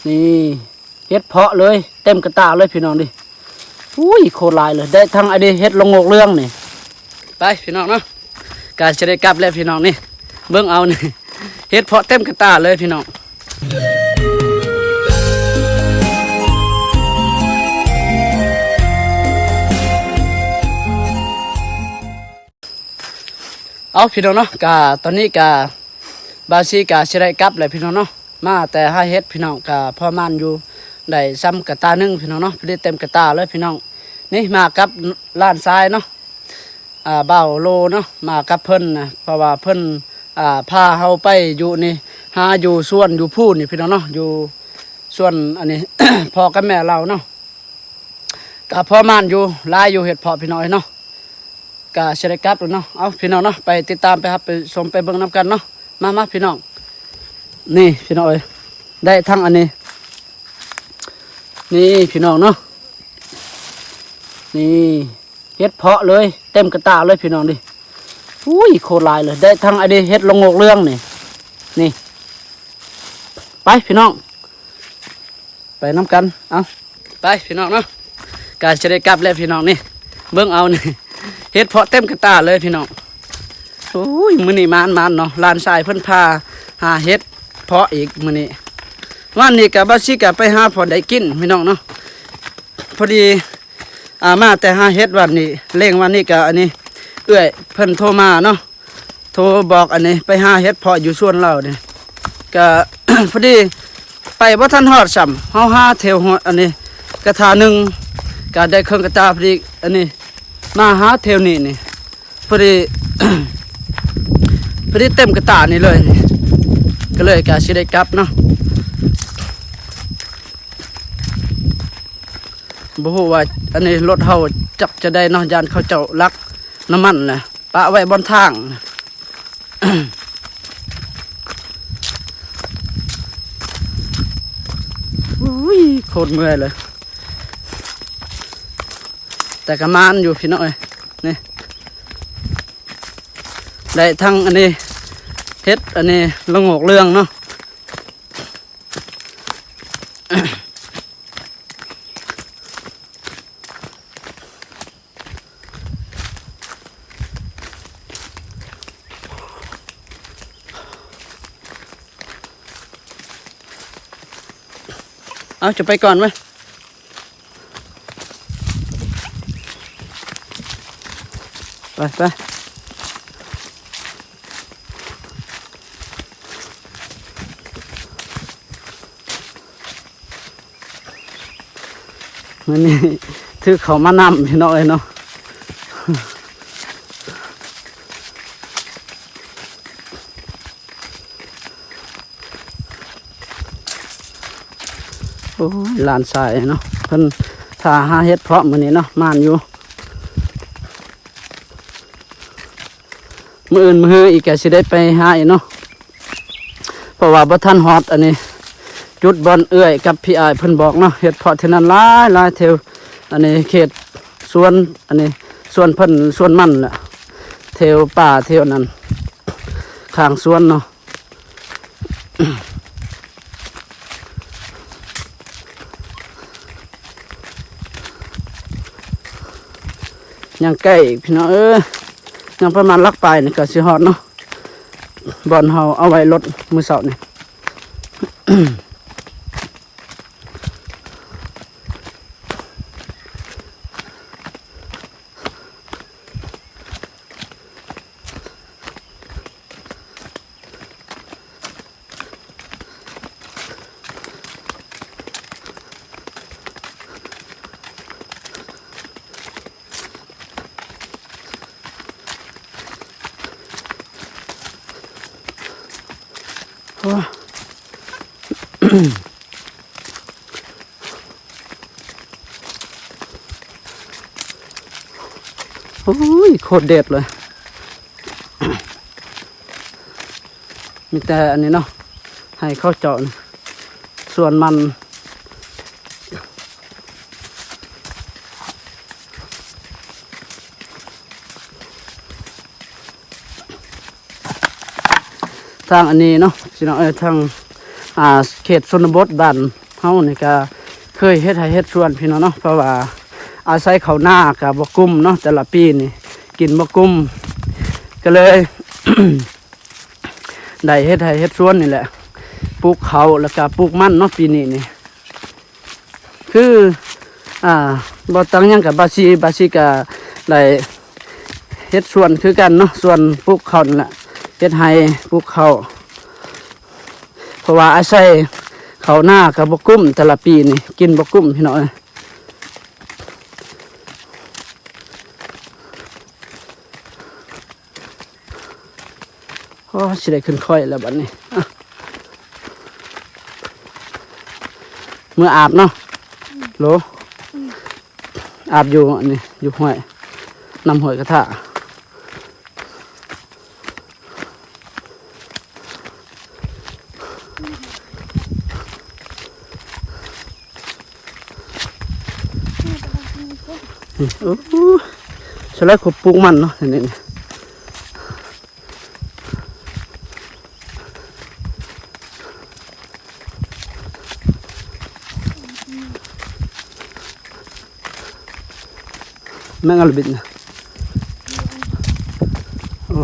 ນີ້ ເຫັດເຜາະເລີຍ ເຕັມກະຕ່າເລີຍພີ່ນ້ອງນີ້. ອຸ້ຍ ໂຄດຫຼາຍເລີຍ ໄດ້ທັງອັນນີ້ເຫັດລະໂງກເຫຼືອງນີ້. ໄປພີ່ນ້ອງເນາະ ກະຊິໄດ້ກັບແລ້ວພີ່ນ້ອງນີ້. ເບິ່ງເອົານີ້ ເຫັດເຜາະເຕັມກະຕ່າເລີຍພີ່ນ້ອງ. ເອົາພີ່ນ້ອງເນາະ ກະຕອນນີ້ກະບ່າວຊີກະຊິໄດ້ກັບແລ້ວພີ່ນ້ອງເນາະ. ມາແຕ່ຫາເຫັດພີ່ນ້ອງ ກະພໍໝານຢູ່ ໄດ້ຊ້ຳກະຕ່າໜຶ່ງພີ່ນ້ອງເນາະ. ພໍດີເຕັມກະຕ່າເລີຍພີ່ນ້ອງ. ນີ້ມາກັບຫຼານຊາຍເນາະ ອ່າ ບ່າວໂລເນາະ ມາກັບເພິ່ນນະ ເພາະວ່າເພິ່ນ ອ່າ ພາເຮົາໄປຢູ່ນີ້ ຫາຢູ່ສວນຢູ່ພູ້ນນີ້ພີ່ນ້ອງເນາະ ຢູ່ສວນອັນນີ້ ພໍ່ກັບແມ່ລາວເນາະ. ກະພໍໝານຢູ່ ຫຼາຍຢູ່ເຫັດເຜາະພີ່ນ້ອງເອີຍເນາະ. ກະຊິໄດ້ກັບແລ້ວເນາະ. ເອົາພີ່ນ້ອງເນາະ ໄປຕິດຕາມ ໄປຮັບ ໄປຊົມ ໄປເບິ່ງນຳກັນເນາະ. ມາ ມາພີ່ນ້ອງ. ນີ້ພີ່ນ້ອງເອີຍ ໄດ້ທັງອັນນີ້ ນີ້ພີ່ນ້ອງເນາະ ນີ້ ເຫັດເຜາະເລີຍ ເຕັມກະຕ່າເລີຍພີ່ນ້ອງນີ້. ອຸ້ຍ ໂຄດຫຼາຍເລີຍ ໄດ້ທັງອັນນີ້ເຫັດລະໂງກເຫຼືອງນີ້ ນີ້. ໄປພີ່ນ້ອງ ໄປນຳກັນ. ເອົາ ໄປພີ່ນ້ອງເນາະ ກະຊິໄດ້ກັບແລ້ວພີ່ນ້ອງນີ້. ເບິ່ງເອົານີ້ ເຫັດເຜາະເຕັມກະຕ່າເລີຍພີ່ນ້ອງ. ໂອ້ຍ ມື້ນີ້ໝານໆເນາະ ຫຼານຊາຍເພິ່ນພາຫາເຫັດເຜາະອີກມື້ນີ້. ວານນີ້ກະບ່າວຊີກະໄປຫາພໍໄດ້ກິນພີ່ນ້ອງເນາະ. ພໍດີ ອ່າ ມາແຕ່ຫາເຫັດວານນີ້ ແລງວານນີ້ກະອັນນີ້ ເອື້ອຍເພິ່ນໂທມາເນາະ ໂທບອກອັນນີ້ ໄປຫາເຫັດເຜາະຢູ່ສວນລາວນີ້ ກະ ພໍດີໄປບໍ່ທັນຮອດຊ້ຳ. ເຮົາຫາແຖວຮອດອັນນີ້ກະຖາໜຶ່ງ ກະໄດ້ເຄິ່ງກະຕ່າ ພໍດີອັນນີ້ ມາຫາແຖວນີ້ນີ້ ພໍດີ ພໍດີເຕັມກະຕ່ານີ້ເລີຍ ກະເລີຍກະຊິໄດ້ກັບເນາະ. ບໍ່ຮູ້ວ່າອັນນີ້ລົດເຮົາຈັກຈະໄດ້ເນາະ ຢ້ານເຂົາເຈົ້າລັກນ້ຳມັນນະ ປະໄວ້ບ່ອນທາງ. ອຸ້ຍ ໂຄດເມື່ອຍເລີຍ ແຕ່ກະໝານຢູ່ພີ່ນ້ອງເອີຍ. ນີ້ ໄດ້ທັງອັນນີ້ ເຫັດອັນນີ້ ລະໂງກເຫຼືອງເນາະ. ເອົາ ຈະໄປກ່ອນເວີຍ. ໄປ ໄປ. ມື້ນີ້ຖືເຂົ້າມານຳພີ່ນ້ອງເອີຍເນາະ. ໂອ້ຍ ຫຼານຊາຍເນາະ ເພິ່ນພາຫາເຫັດເຜາະມື້ນີ້ເນາະ ໝານຢູ່. ມື້ອື່ນມື້ຮືອີກກະຊິໄດ້ໄປຫາອີກເນາະ ເພາະວ່າບໍ່ທັນຮອດອັນນີ້ ຈຸດບ່ອນເອື້ອຍກັບພີ່ອ້າຍເພິ່ນບອກເນາະ. ເຫັດເຜາະທີ່ນັ້ນຫຼາຍໆ ແຖວອັນນີ້ເຂດສວນ ອັນນີ້ສວນເພິ່ນ ສວນມັນແຫຼະ ແຖວປ່າແຖວນັ້ນ ຂ້າງສວນເນາະ. ຍັງໃກ້ອີກພີ່ນ້ອງເອີຍ ຍັງປະມານຫຼັກປາຍນີ້ກະຊິຮອດເນາະ ບ່ອນເຮົາເອົາໄວ້ລົດມື້ເຊົ້ານີ້. ໂອ້ ໂອ້ຍ ໂຄດແດດເລີຍ. ມີແຕ່ອັນນີ້ເນາະ ໃຫ້ເຂົາເຈົ້ານີ້ ສວນມັນ. ທາງອັນນີ້ເນາະ ພີ່ນ້ອງເອີຍ ທາງ ອ່າ ເຂດຊົນນະບົດບ້ານ ເຮົານີ້ກະເຄີຍເຮັດໄຮ່ເຮັດສວນພີ່ນ້ອງເນາະ ເພາະວ່າອາໄສເຂົ້ານາກະບໍ່ກຸ້ມເນາະ ແຕ່ລະປີນີ້ກິນບໍ່ກຸ້ມ ກະເລີຍ ໄດ້ເຮັດໄຮ່ເຮັດສວນນີ້ແຫຼະ ປູກເຂົ້າ ແລ້ວກະປູກມັນເນາະ ປີນີ້ນີ້ ຄື ອ່າ ບໍ່ຕ່າງຫຍັງກັບບາຊີ ບາຊີກະໄດ້ເຮັດສວນຄືກັນເນາະ ສວນປູກເຂົ້ານັ້ນແຫຼະ ເຮັດໄຮ່ປູກເຂົ້າ ເພາະວ່າອາໄສເຂົ້ານາກະບໍ່ກຸ້ມ ແຕ່ລະປີນີ້ກິນບໍ່ກຸ້ມພີ່ນ້ອງເອີຍ. ໂອ້ ຊິໄດ້ຂຶ້ນຂ້ອຍແລ້ວບັດນີ້ ອະ ເມືອອາບເນາະ ໂຫຼ ອາບຢູ່ອັນນີ້ ຢູ່ຫ້ວຍ ນ້ຳຫ້ວຍກະທະ. ນີ້ ໂອ້ ສ່ວນຫຼາຍເຂົາປູກມັນເນາະ ນີ້ ນີ້ ແມງອາລະບິດນະ ໂອ້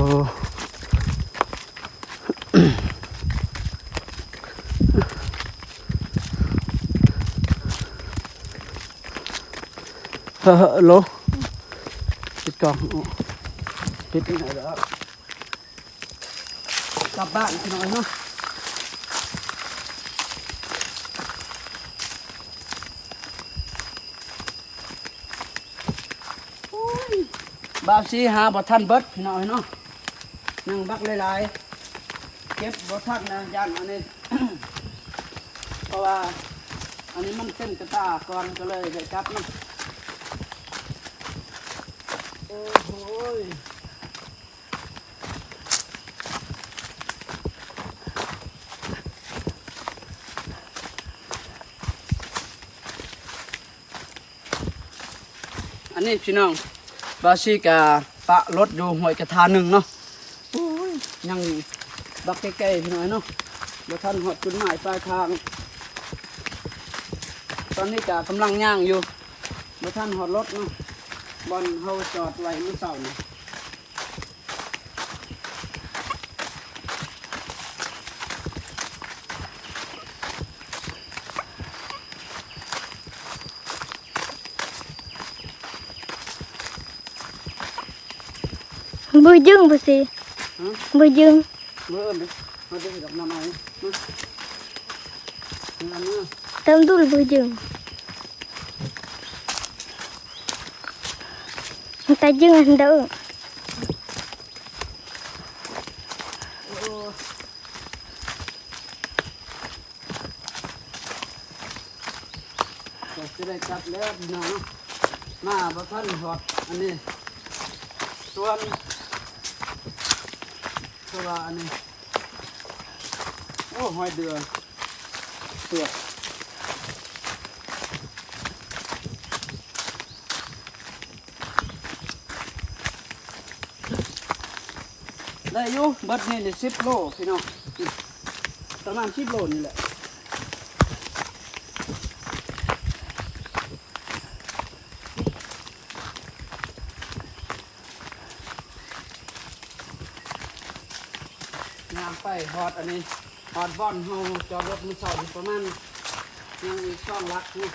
ເຮີ ໂຫຼ ປິດກ້ອງ ໂອ້ ປິດໃຫ້ແລ້ວ ກັບບ້ານພີ່ນ້ອງເນາະ ໂອ້ຍ ບ່າວສີຫາບໍ່ທັນເບິດພີ່ນ້ອງເນາະ ຍັງບັກຫຼາຍໆ ເກັບບໍ່ທັນນະ ຢ້ານອັນນີ້ ເພາະວ່າອັນນີ້ມັນເຕັມກະຕ່າກ່ອນ ກະເລີຍໄດ້ກັບເນາະ ໂອ້ໂຫຍ. ອັນນີ້ພີ່ນ້ອງ ບ່າວສີກະປະລົດຢູ່ຫ້ວຍກະທາໜຶ່ງເນາະ ໂອ້ຍ ຍັງບັກໄກໆ ພີ່ນ້ອງເນາະ ບໍ່ທັນຮອດຈຸດໝາຍປາຍທາງ ຕອນນີ້ກະກຳລັງຍ່າງຢູ່ ບໍ່ທັນຮອດລົດເນາະ ບ່ອນເຮົາຈອດໄວ້ມື້ເຊົ້ານີ້. ບືຍຈຶ່ງບໍ່ຊິ ຫື ບືຍຈຶ່ງ ເບິ່ງເດ້ ເຮົາຈະເຮັດດອກໜໍ່ໄມ້ ມາ ມາ ມາ ເຕີມດູລະບືຍຈຶ່ງ ແຕ່ຈຶ່ງອັນເດີ. ໂອ້ ກໍຊິໄດ້ກັບແລ້ວພີ່ນ້ອງເນາະ ມາບໍ່ທັນຮອດອັນນີ້ ສ່ວນ ເພາະວ່າອັນນີ້ ໂອ້ ຮອຍເດືອ ເປືອກ ໄດ້ຢູ່ ເບິດນີ້ນີ້ສິບໂລພີ່ນ້ອງ ປະມານສິບໂລນີ້ແຫຼະ ຍ່າງໄປຮອດອັນນີ້ ຮອດບ່ອນເຮົາຈອດລົດມື້ເຊົ້ານີ້ປະມານ ຍັງອີກສອງຫຼັກເນາະ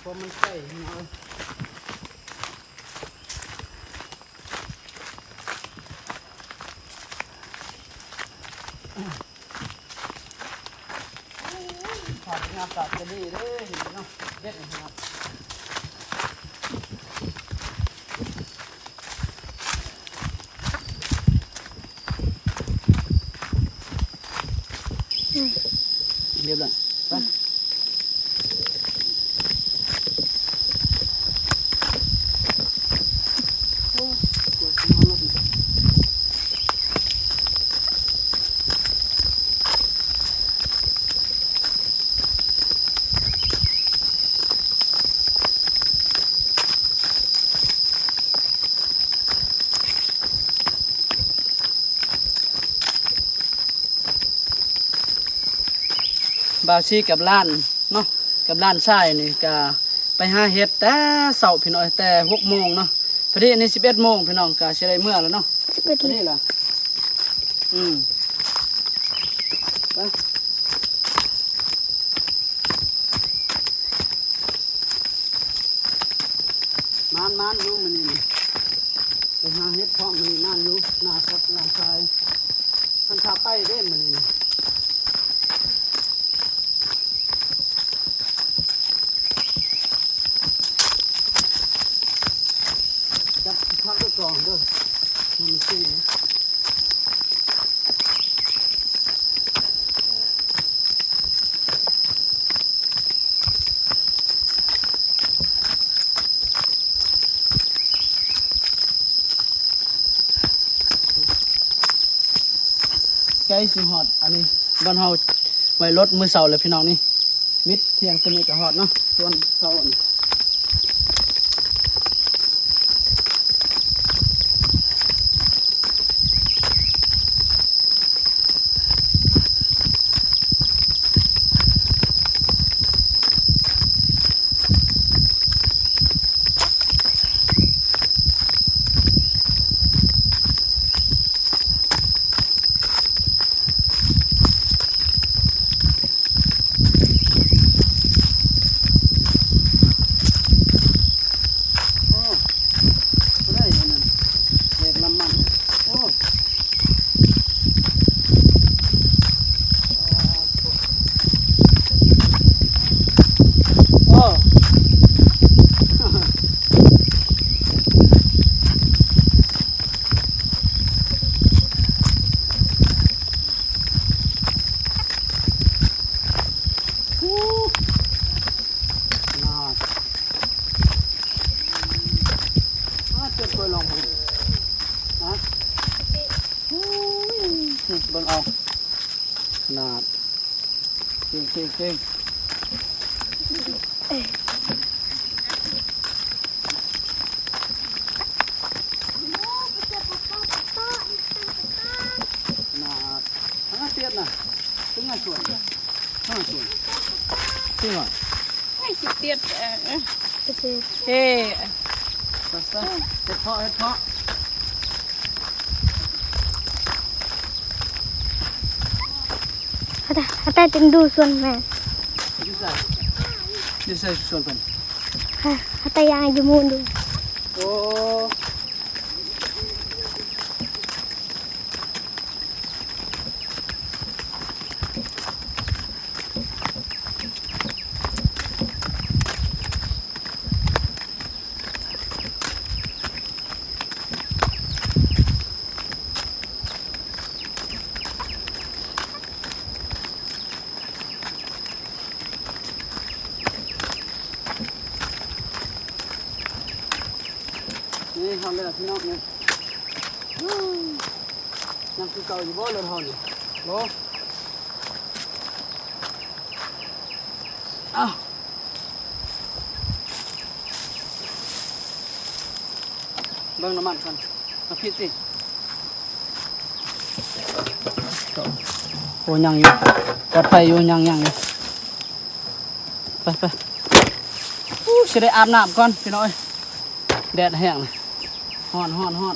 ເພາະມັນໄກເນາະ. ພາບບັນຍາກາດກະດີເດ້ເນາະ ເດັດເນາະ ຮຽບຮ້ອຍ ໄປ. ໂ ບ່າວຊີກັບຫຼານເນາະ ກັບຫຼານຊາຍນີ້ກະໄປຫາເຫັດແຕ່ເຊົ້າພີ່ນ້ອງ ແຕ່ຫົກໂມງເນາະ. ພໍດີອັນນີ້ສິບເອັດໂມງພີ່ນ້ອງ ກະຊິໄດ້ເມືອແລ້ວເນາະ. ສິບເອັດ ພໍດີລະ ອືມ ໄປ. ໝານ ໝານຢູ່ມື້ນີ້ນີ້ ໄປຫາເຫັດເພາະມື້ນີ້ໝານຢູ່ ໜ້າກັບຫຼານຊາຍ ເພິ່ນພາໄປເດ້ມື້ນີ້ນີ້. ຈັບຜັກໄວ້ກ່ອນເດີ ໃຫ້ມັນສຸກ. ໃກ້ຊິຮອດອັນນີ້ ບ່ອນເຮົາໄວ້ລົດມື້ເຊົ້າແລ້ວພີ່ນ້ອງນີ້. ມິດທ່ຽງໂຕນີ້ກະຮອດເນາະ ສ່ວນເຊົ້າອັນ ໂອ້ ບໍ່ໄດ້ອັນນັ້ນ ແບກລຳມັນ ໂອ້ ໂອ້ ນາດ ອາ ເຈັບກວ່າລອງເບິ່ງ ຮະ ໂອ້ຍ ນີ້ເບິ່ງເອົາ ນາດ ເກັ່ງ ເກັ່ງ ເກັ່ງ. ນາດ ຫາຕຽດນະ ເປັນຫຍັງສວນ ຫາສວນ ເປັນຫຍັງ ໃຫ້ຊິຕຽດ ເອີ ເອີ ເຮັດເພາະ ເຮັດເພາະ. ຫາຕາ ຫາຕາເຕັນດູສວນແມ່ ຢູ່ໃສ ຢູ່ໃສສວນເພິ່ນ ຫາ ຫາຕາຍ່າງຢູ່ມູນດູ. ໂອ້ ນີ້ຮອດແລ້ວພີ່ນ້ອງເອີຍ ຍັງຄືເກົ່າຢູ່ບໍ່ລົດເຮົານີ້ ບໍ່ ອ້າວ ເບິ່ງນ້ຳມັນກ່ອນ ມາຜິດຕິ ໂອ້ ຍັງຢູ່ ປອດໄພຢູ່ ຍັງ ຍັງຢູ່ ໄປ ໄປ ອູ້ ຊິໄດ້ອາບນ້ຳກ່ອນພີ່ນ້ອງເອີຍ ແດດແຮງ ຮ້ອນ ຮ້ອນ ຮ້ອນ.